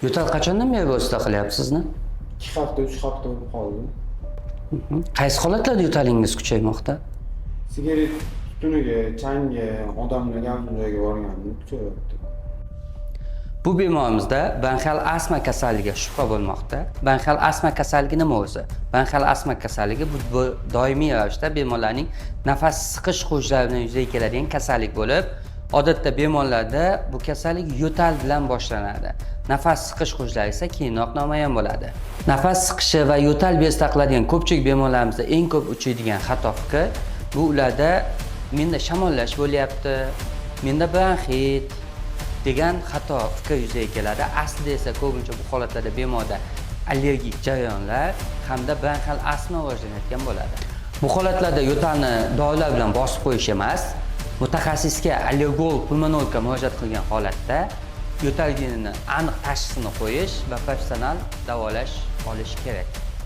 Yo'tal qachondan beri vosita qilyapsizni? 2 hafta, 3 hafta bo'lib qoldi. Qaysi holatlarda yo'talingiz kuchaymoqda? Sigaret tutuniga, changga, odamlar gavjum joyga borganimda kuchayapti. Bu bemorimizda bronxial astma kasalligiga shubha bo'lmoqda. Bronxial astma kasalligi nima o'zi? Bronxial astma kasalligi bu doimiy ravishda bemorlarning nafas siqish xurujlari bilan yuzaga keladigan kasallik bo'lib, odatda bemorlarda bu kasallik yo'tal bilan boshlanadi. Nafas siqish xurujlari esa keyinroq namoyon bo'ladi. Nafas siqishi va yo'tal bezovta qiladigan ko'pchilik bemorlarimizda eng ko'p uchraydigan xato fikr bu ularda menda shamollash bo'lyapti, menda bronxit degan xato fikr yuzaga keladi. Aslida esa ko'pincha bu holatlarda bemorda allergik jarayonlar hamda bronxial astma rivojlanayotgan bo'ladi. Bu holatlarda yo'talni dorilar bilan bosib qo'yish emas, mutaxassisga, allergolog, pulmonologga murojaat qilgan holatda yo'talginini aniq tashxisini qo'yish va professional davolash olish kerak.